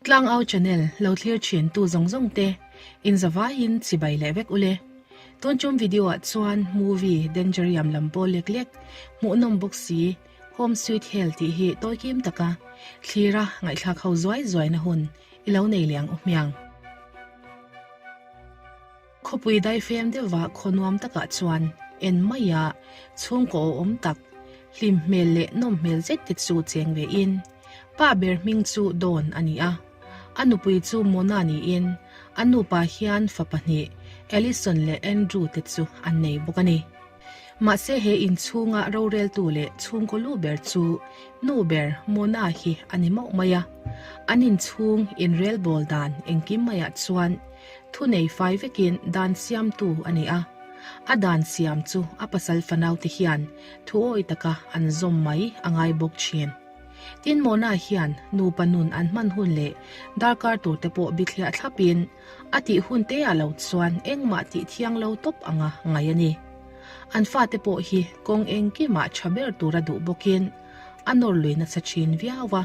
Tlangau channel lo thlir thin tu zawng zawng te in zavaiin chibai leh vek ule. Tun tum video ah chuan movie Dangerium lam pawl lek lek hmuhnawm bawk si Home Sweet Hell tih hi tawi kim taka thlira ngaihthlak ho zuai zuai na hun i lo nei leh ang u hmiang. Khawpui daifem deuhva khaw nuam takah chuan en mai a, chhungkaw awm tak, hlim hmel leh nawm hmel zet te chu cheng ve in, pa ber hming chu Dawn a ni a. A nupui chu Mona niin, a nupa hian fa pahnih, Allison leh Andrew te chu an nei bawk a ni. Mahse he inchhunga roreltu leh chhungkaw lu ber chu nu ber Mona hi a ni mauh mai a. An inchhung inrelbawl dan engkim maiah chuan Thunei fai vekin dan siamtu a ni a, a dan siam chu a pasal fanaute hian thuawi taka an zawm mai a ngai bawk thin. Tin Mona hian nupa nun an hman hun leh darkar turte pawh bithliah thlapin a tih hun te ah lo chuan engmah tih thiang lo tawp anga ngaih a ni. An fate pawh hi kawng engkimah tha ber tura duh bawkin a nawr lui nasa thin viau a.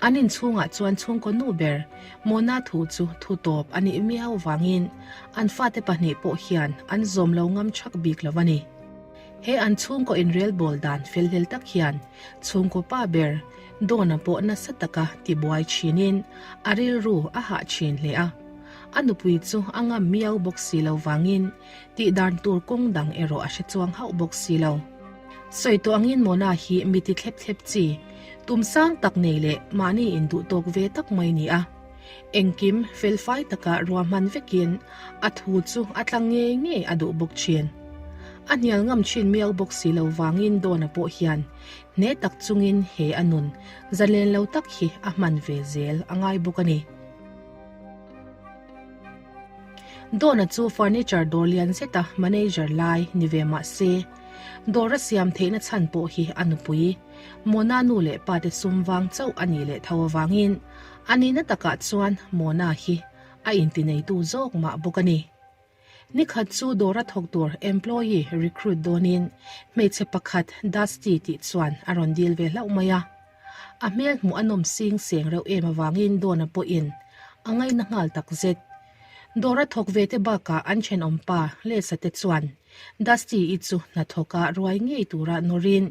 An inchhungah chuan chhungkaw nu ber Mona thu chu thu tawp a nih miau vangin an fate pahnih pawh hian an zawm lo ngam chhak bik lo a ni. He an chhungkaw inrelbawl dan felhlel tak hian chhungkaw pa ber Dawna pawh nasa taka tibuai thinin a rilru a hah thin hle a. A nupui chu a ngam miau bawk si lo vangin tihdan tur kawng dang erawh a hre chuang hauh bawk si lo. Sawi tawh angin Mona hi mi ti thlep thlep chi, tum sang tak nei leh mahni induh tawk ve tak mai ni a. Engkim felfai taka ruahman vekin a thu chu a tla ngei ngei a duh bawk thin. A hnial ngam thin miau bawk si lo vangin Dawna pawh hian hne tak chungin he a nun zalen lo tak hi a hman ve zel a ngai bawk a ni. Dawna chu furniture dawr lian zeta manager lai ni ve mah se, dawr a siam theihna chhan pawh hi a nupui, Mona nu leh pa te sum vang chauh a nih leh tho avangin a nihna takah chuan Mona hi a intineitu zawk mah bawk a ni. Nikhat chu dawra thawk tur employee recruit dawnin hmeichhe pakhat Dusty tih chuan a rawn dil ve hlauh mai a. A hmel hmuh a nawm sing seng reuh em avangin Dawna pawhin a ngaina nghal tak zet. Dawra thawk ve te bakah an thenawm pa Lesa te chuan Dusty-i chu hnathawka ruai ngei tura nawrin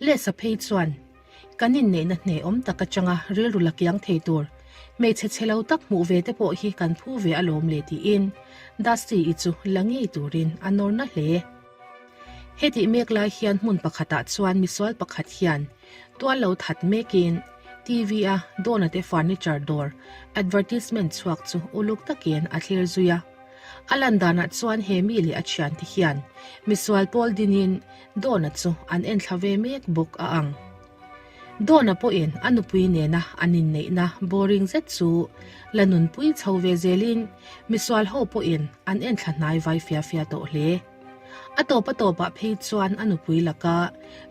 Lesa phei chuan kan inneihna hnehawm tak atanga rilru la kiang thei tur hmeichhe chhe lo tak hmuh ve te pawh hi kan phu ve alawm le tiin Dusty-i chu la ngei turin a nawr na hle. Hetih mek lai hian hmun pakhatah chuan misual pakhat hian tual lo that mekin TV a Dawna te furniture dawr advertisement chhuak chu uluk takin a thlir zui a. A lan danah chuan he mi leh a thiante hian misual pawl dinin Dawna chu an enthla ve mek bawk a ang. Dawna pawhin a nupui nena an inneihna boring zet chu la nunpui chho ve zelin misual ho pawhin an enthla hnai vai fia fia tawh hle. A tawp a tawpah phei chuan a nupui laka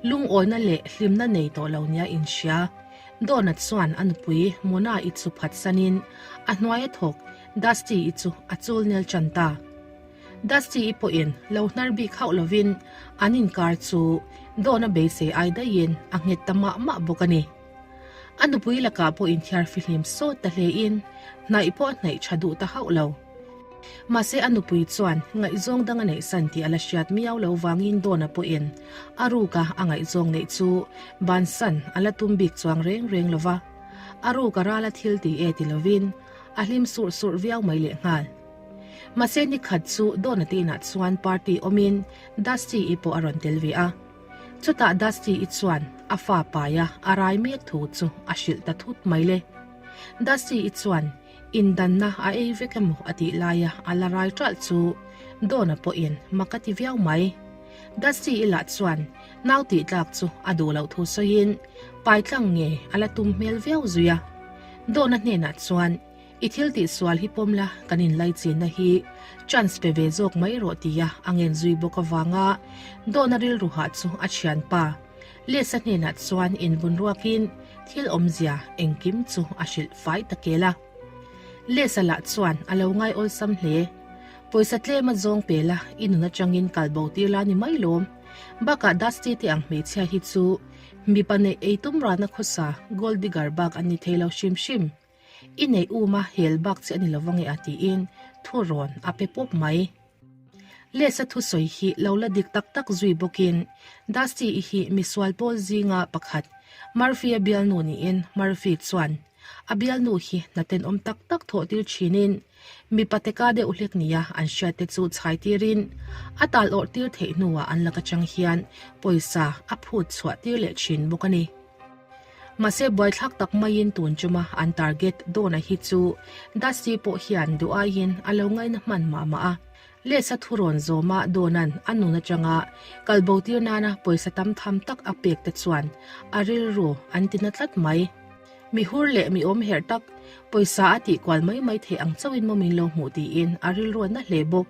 lungawina leh hlimna nei tawh lo nia inhria. Dawna chuan a nupui Mona-i chu phatsanin a hnuaia thawk Dusty-i chu a chul nel tan ta. Dusty-i pawhin lo hnar bik hauh lovin an inkar chu Dawna beisei ai daihin a nghet ta mah mah bawk a ni. A nupui lakah pawh inthiar fihlim sawt ta hlein hnaih pawh a hnaih tha duh ta hauh lo. Mahse a nupui chuan ngaihzawng dang a neihsan tih a la hriat miau lo vangin Dawna pawhin a ruka a ngaihzawng neih chu bansan a la tum bik chuang reng reng lo va. A ruka rala thil ti e ti lovin a hlim surh surh viau mai lehnghal. Mahse nikhat chu Dawna te inah chuan party awmin Dusty-i pawh a rawn tel ve a. Chutah Dusty-i chuan a fa paia a rai mek thu chu a hrilh ta thut mai le. Dusty-i chuan indanna a ei vek emaw a tih laia a la rai ṭalh chu Dawna pawhin mak a ti viau mai. Dusty-i lah chuan nau tih tlak chu a duh loh thu sawiin pai tlang nge a la tum hmel viau zui a. Dawna hnenah chuan I thil tih sual hi pawm la, kan inlaichinna hi chance pe ve zawk mai rawh tia a ngen zui bawk avanga Dawna rilru hah chu a thianpa Lesa hnenah chuan inbun ruakin thil awmzia engkim chu a hrilh fai ta kel a. Lesa lah chuan a lo ngai awlsam hle. Pawisa tlem a zawng pe la, i nun atangin kal bo tir la ni mai lawm. Bakah Dusty te ang hmeichhia hi chu mipa neih ei tum rana khawsa gold digger bak an ni thei lo hrim hrim. I neih um a hel bak che a ni lo ange a tiin thurawn a pe pawp mai. Lesa thusawi hi lo la dik tak tak zui bawkin Dusty-i hi misual pawl zinga pakhat Murphy-a bialnu niin Murphy chuan a bialnu hi hna tenawm tak tak thawh tir thinin mipa teka deuh hlek nia an hriat te chu chhai tirin a tal awrh tir theih hnuah an lak atang hian pawisa a phut chhuah tir leh thin bawk a ni. Mahse buaithlak tak maiin tun chuma an target Dawna hi chu Dusty pawh hian duh aiin a lo ngaina hman mah mah a. Lesa thurawn zawma Dawna'n a nun atanga kalbo tir nana pawisa tam tham tak a pek te chuan a rilru an ti na tlat mai. Mi hur leh mi awm herh tak, pawisa a tih kual mai mai theih ang chauhin maw min lo hmuh tiin a rilru a na hle bawk.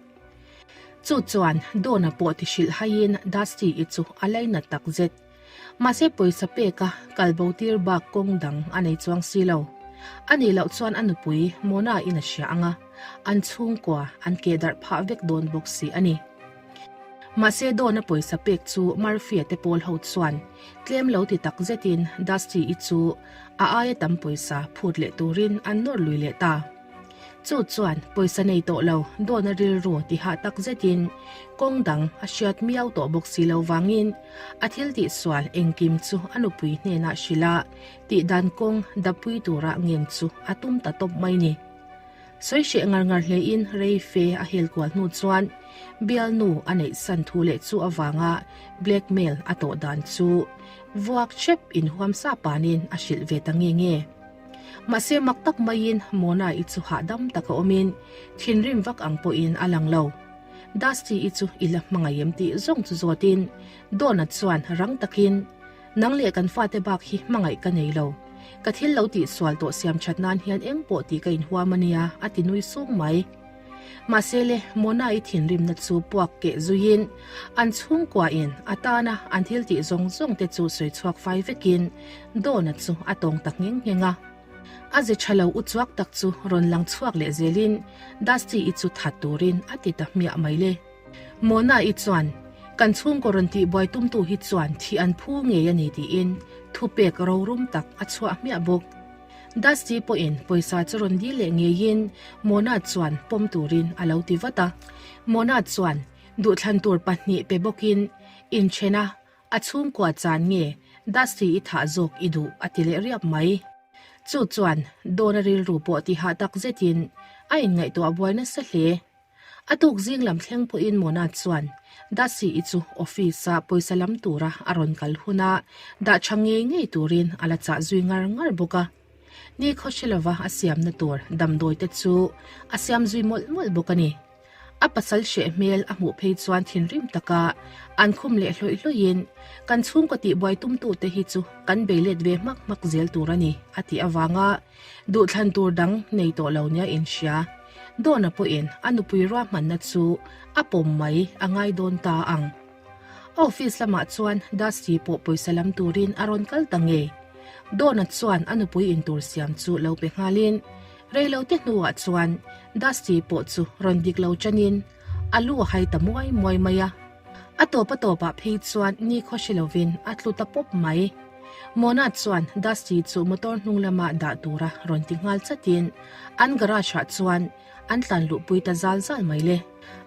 Chu chuan Dawna pawh ti hrilh haiin Dusty-i chu a lainat takzet. Mahse pawisa peka kal bo tir bak kawng dang a nei chuang si lo. A nih loh chuan a nupui Mona in a hria ang a, an chhungkua an keh darh phah vek dawn bawk si a ni. Mahse Dawn-a pawisa pek chu Murphy-a te pawl ho chuan tlem lo ti tak zetin Dusty-i chu a aia tam pawisa phut leh turin an nawr lui leh ta. Chu chuan pawisa nei tawh lo Dawna rilru ti hah tak zetin kawng dang a hriat miau tawh bawk si lo vangin a thil tihsual engkim chu a nupui hnenah hrilh a, tihdan kawng dapui tura ngen chu a tum ta tawp mai ni. Sawi hreh ngar ngar hlein rei fe a hel kual hnu chuan bialnu a neih san thu leh chu avanga blackmail a tawh dan chu vuak hrep inhuam sa panin a hrilh ve ta nge nge. Mahse mak tak maiin Mona-i chu hahdam taka awmin thinrim vak ang pawhin a lang lo. Dusty-i chu i la hmangaih em tih zawng chu zawtin Donna chuan rang takin, Nang leh kan fate bak hi hmangaih ka nei lo. Ka thil lo tihsual tawh siam that nan hian eng pawh tih ka inhuam a nia, a ti nui sung mai. Mahse le, Mona-i thinrimna chu puak keh zuiin an chhungkuain a tana an thil tih zawng zawng te chu sawi chhuak fai vekin Dawna chu a tawng ta ngheng ngheng a. A ze tha lo u chuak tak chu rawn lang chhuak leh zelin Dusty-i chu that turin a ti ta hmiah mai le. Mona-i chuan, Kan chhungkaw rawn tihbuai tumtu hi chuan thih an phu ngei a ni tiin thupek rorum tak a chhuah hmiah bawk. Dusty pawhin pawisa chu rawn dil leh ngeiin Mona chuan pawm turin a lo ti vat a. Mona chuan duhthlan tur pahnih pe bawkin inthen a, a chhungkua chan nge Dusty i thah zawk i duh a ti leh riap mai. Chu chuan Dawna rilru pawh ti hah tak zetin a inngaihtuah buai nasa hle. A tuk zing lam thleng pawhin Mona chuan Dusty-i chu office-a pawisa lam tura a rawn kal huna dah tha ngei ngei turin a la chah zui ngar ngar bawk a. Ni khaw hre lova a siamna tur damdawi te chu a siam zui mawlh mawlh bawk a ni. A pasal hreh hmel a hmuh phei chuan thinrim taka an khum leh hlawih hlawih in, Kan chhungkaw tihbuai tumtute hi chu kan bei let ve hmak hmak zel tur a ni, a tih avanga Duhthlan tur dang nei tawh lo nia inhria. Dawna pawhin a nupui ruahmanna chu a pawm mai a ngai dawn ta ang. A office lamah chuan Dusty pawh pawisa lam turin a rawn kal ta ngei. Dawna chuan a nupui intur siam chu lo pe nghalin reilote hnuah chuan Dusty pawh chu rawn dik lo chanin a lu a hai ta muai muai mai a. A tawp a tawpah phei chuan nikhaw hre lovin a tlu ta pawp mai. Mona chuan Dusty chu motor hnung lama dah tura rawn ti nghal chatin an garage ah chuan an tlan luhpui ta zal zal mai le.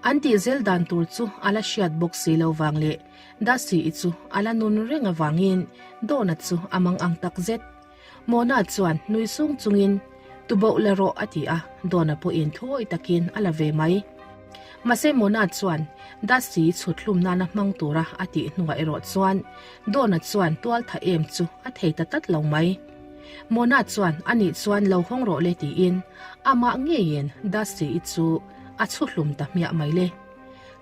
An tih zel dan tur chu a la hriat bawk si lo vang leh Dusty-i chu a la nun reng avangin Donna chu a mang ang tak zet. Mona chuan nui sung chungin, Tuboh la rawh a ti a, Donna pawhin thuawih takin a la ve mai. Mahse Mona chuan Dusty chhut hlum nana hmang tura a tih hnuah erawh chuan Donna chuan tual tha em chu a thei ta tlat lo mai. Mona chuan anih chuan lo hawng rawh le tiin amah ngeiin Dusty-i chu a chhu hlum ta hmiah mai le.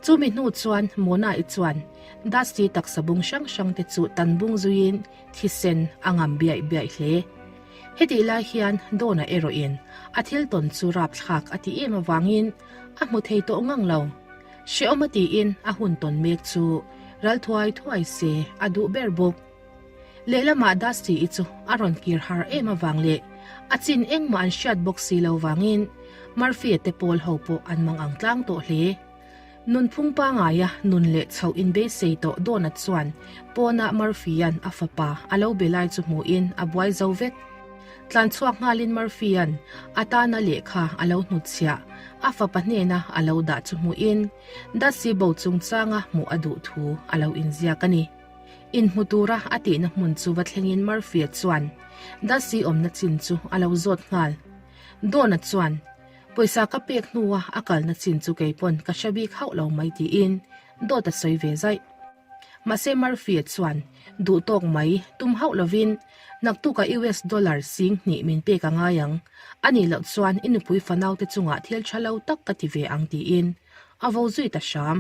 Chumi hnu chuan Mona-i chuan Dusty taksa bung hrang hrang te chu tan bung zuiin thisen a ngam biaih biaih hle. Hetih lai hian Donna erawhin a thil tawn chu rapthlak a ti em avangin a hmu thei tawh ngang lo. Hrehawm a tiin a hun tawn mek chu ral thuai thuai se a duh ber bawk. Lehlamah Dusty-i chu a rawn kir har em avang leh a chin engmah an hriat bawk si lo vangin Murphy-a te pawl ho pawh an mang ang tlang tawh hle. Nunphung pangaia nun leh chhoh inbeisei tawh Donna chuan pawnah Murphy-a'n a fapa a lo be lai chu hmuhin a buai zo vek. Tlan chhuak nghalin Murphy-a'n a tana lehkha a lo hnutchhiah a fapa hnena a lo dah chu hmuhin Dusty bo chungchanga hmuh a duh thu a lo inziak a ni. Inhmu tura a tihna hmun chu va thlengin Murphy-a chuan Dusty awmna chin chu a lo zawt nghal. Dawn-a chuan, Pawisa ka pek hnua a kalna chin chu kei pawn ka hre bik hauh lo mai tiin dawt a sawi ve zaih. Mahse Murphy-a chuan duh tawk mai tum hauh lovin naktukah US dollar 2000 min pek a ngai ang, a nih loh chuan i nupui fanaute chungah thil tha lo tak ka ti ve ang tiin a vo zui ta hram.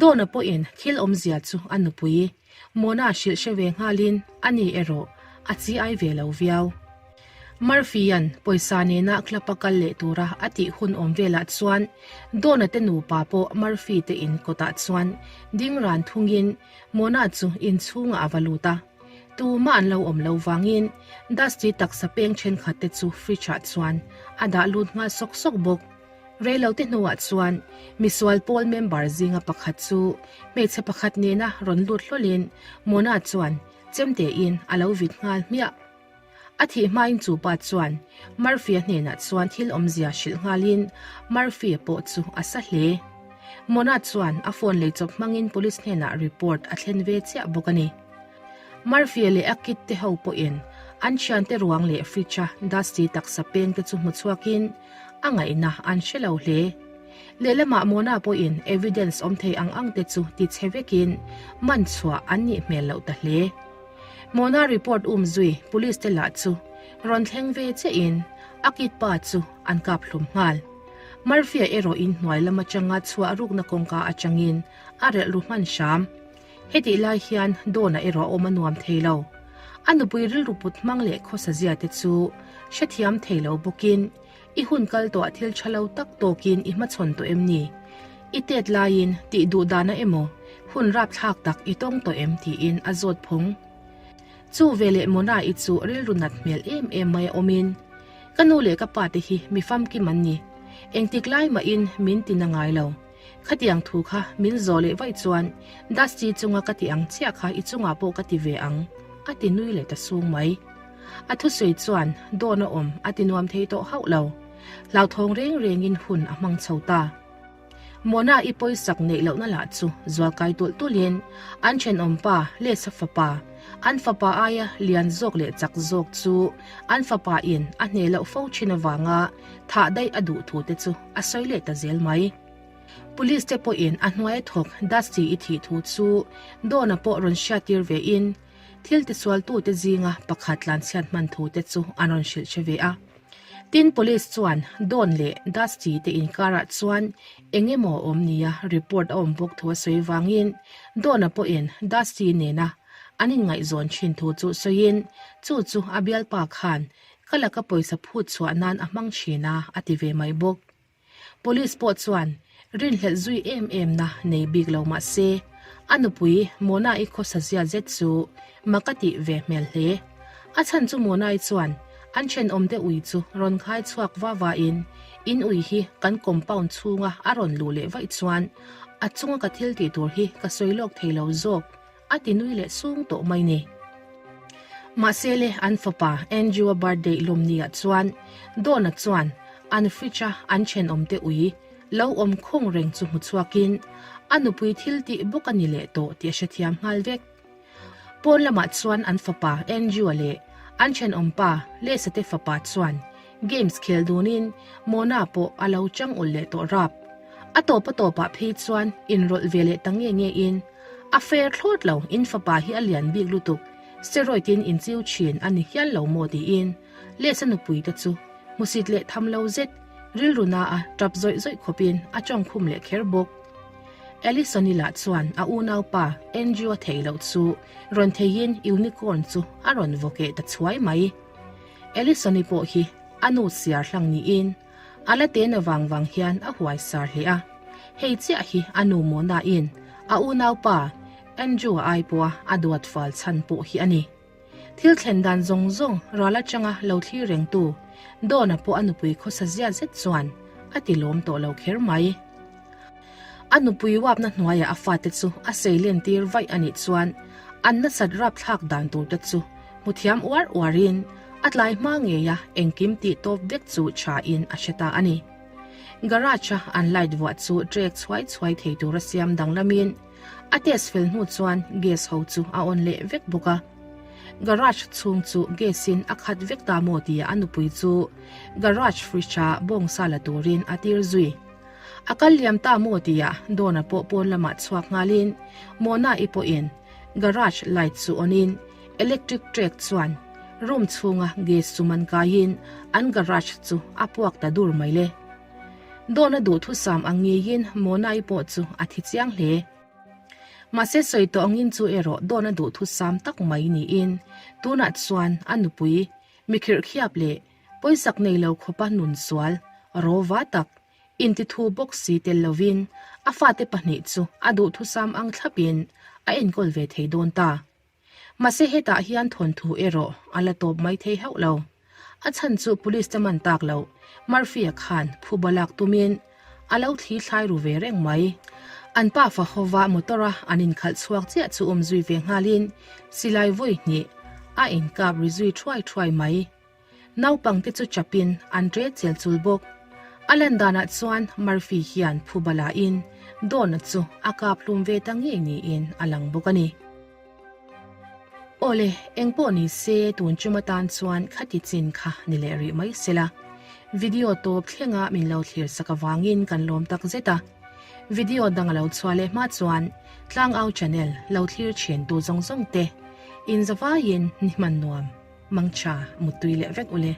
Dawna pawhin thil awmzia chu a nupui Mona hrilh hre ve nghalin a ni erawh a chi ai ve lo viau. Murphy-a'n pawisa nena club-a kal leh tura a tih hun awm velah chuan Dawna te nupa pawh Murphy te in kawtah chuan ding ran thungin Mona chu inchhungah a va lut a. Tumah an lo awm lo vangin Dusty taksa peng thenkhat te chu fridge-ah chuan a dah lut nghal sawk sawk bawk. Reilote hnuah chuan misual pawl member zinga pakhat chu hmeichhe pakhat nena rawn lut hlawlin Mona chuan chemtein a lo vit nghal hmiah. A thih hmain chu pa chuan Murphy-a hnenah chuan thil awmzia hrilh nghalin Murphy-a pawh chu a sa hle. Mona chuan a phone lei chawp hmangin police hnenah report a thlen ve chiah bawk a ni. Murphy-a leh a kid te ho pawhin an thiante ruang leh fridge-a Dusty taksa peng te chu hmu chhuakin a ngaihna an hre lo hle. Lehlamah Mona pawhin evidence awm thei ang ang te chu ti chhe vekin man chhuah an nih hmel loh ta hle. Mona report um zui police te lah chu rawn thleng ve chiahin a kid pa chu an kap hlum nghal. Murphy-a erawh in hnuai lam atanga chhuah rukna kawngka atangin a relh ru hman hram. Hetih lai hian Dawn-a erawh a awm a nuam thei lo. A nupui rilru put hmang leh khawsa zia te chu hrethiam thei lo bawkin i hun kal tawh thil tha lo tak tawkin i hmachhawn tawh em ni? I tet laiin tih duh dana emaw hun rapthlak tak i tawng tawh em tiin a zawt phawng. Chu veleh Mona-i chu rilru nat hmel em em mai a awmin, Ka nu leh ka pa te hi mi famkim an ni. Engtik lai mahin min ti na ngai lo. Khatiang thu kha min zawh leh vaih chuan Dusty chunga ka ti ang chiah kha i chungah pawh ka ti ve ang, a ti nui leh ta sung mai. A thusawi chuan dawn a awm a ti nuam thei tawh hauh lo. Hlauthawng reng rengin hun a hmang chho ta. Mona i pawisak neih lohna lah chu zualkai tulh tulhin an thenawmpa Lesa fapa, an fapa aia lian zawk leh chak zawk chu an fapa in a hneh loh fo thin avanga thah daih a duh thu te chu a sawi leh ta zel mai. Police te pawhin a hnuaia thawk Dusty i thih thu chu Dawna pawh rawn hriattir ve in thil tisualtute zinga pakhat tlanchhiat hman thu te chu an rawn hrilh hre ve a. Tin Police chuan Dawn leh Dusty te inkarah chuan eng emaw awm nia report a awm bawk thu a sawi vangin Dawna pawhin Dusty nena an inngaihzawn thin thu chu sawiin chu chu a bialpa khan ka laka pawisa phut chhuah nan a hmang thin a a ti ve mai bawk. Police pawh chuan rinhlelh zui em em na nei bik lo mah se, a nupui Mona-i khawsa zia zet chu mak a tih ve hmel hle. A chhan chu Mona-i chuan an thenawm te ui chu rawn khai chhuak va va in, in ui hi kan compound chhunga a rawn luh leh vaih chuan a chunga ka thil tih tur hi ka sawi lawk thei lo zawk a ti nui leh sung tawh mai ni. Mahse le an fapa Andrew-a birthday lawmni-ah chuan Dawna chuan an fridge-a an thenawmte ui lo awm khawng reng chu hmu chhuakin a nupui thil tih bawk a ni leh tawh tih a hrethiam nghal vek. Pawn lamah chuan an fapa Andrew-a leh an thenawmpa Lesa te fapa chuan games khel dunin Mona pawh a lo chang ulh leh tawh rap. A tawp a tawpah phei chuan inrawlh ve leh ta nge nge in A fair thlawt lo, in fapa hi a lian bik lutuk, steroid in in chiu thin a ni hial lo maw tiin Lesa nupui te chu hmusit leh tham lo zet, rilru na a tap zawih zawih khawpin a tawngkhum leh kher bawk. Allison-i lah chuan a unaupa Andrew-a theih loh chu rawn theiin unicorn chu a rawn vaw keh ta chhuai mai. Allison-i pawh hi a nu siar hlang niin A la ten avang vang hian a huai sar hle a, hei chiah hi a nu Mona-in a unaupa Andrew-a ai pawha a duat fal chhan pawh hi a ni. Thil thlen dan zawng zawng ral atanga lo thlir rengtu Dawn-a pawh a nupui khawsa zia zet chuan a ti lawm tawh lo kher mai. A nupui uapna hnuaiah a fate chu a seilen tir vaih a nih chuan an nasat rapthlak dan tur te chu hmu thiam uar uarin. A tlai hma ngeia engkim tih tawp vek chu tha in a hre ta a ni. Garage a an light vuah chu trek chhuai chhuai thei tura siam danglamin a test fel hnu chuan gas ho chu a on leh vek bawk a. Garage chhung chu gas in a khat vek ta maw tia a nupui chu garage fridge a bawngsa la turin a tir zui. A kal liam ta maw tia Donna pawh pawn lamah chhuak nghalin Mona-i pawhin garage light chu on in electric trek chuan room chhunga gas chu man kaiin an garage chu a puak ta dur mai le. Donna duhthusam ang ngeiin Mona-i pawh chu a thi chiang hle. Mahse sawi tawh angin chu erawh Donna duhthusam tak mai niin tunah chuan a nupui mikhirhkhiap leh Pawisak nei lo khawpa nun sual, rawva tak, intithu bawk si tel lovin a fate pahnih chu a duhthusam ang thlapin a enkawl ve thei dawn ta. Mahse hetah hian thawnthu erawh a la tawp mai thei hauh lo. A chhan chu police te man tak loh Murphy-a khan phuba lak tumin a lo thli thlai ru ve reng mai. An pa fa hova motor-a an inkhalh chhuak chiah chu awm zui ve nghalin silai vawi hnih a inkap ri zui thuai thuai mai. Naupangte chu chapin an ṭe chel chul bawk. A lan danah chuan Murphy hian phuba lain Donna chu a kap hlum ve ta ngei niin a lang bawk a ni. Awle, engpawh ni se tun chum atan chuan khati chin kha ni leh rih mai sela. Video tawp thlenga min lo thlir sak avangin kan lawm tak zet a. Video dang a lo chhuah leh hma chuan Tlangau channel lo thlir thin tu zawng zawng te inzavaiin ni hman nuam. Mangcha, muttui leh vek ule.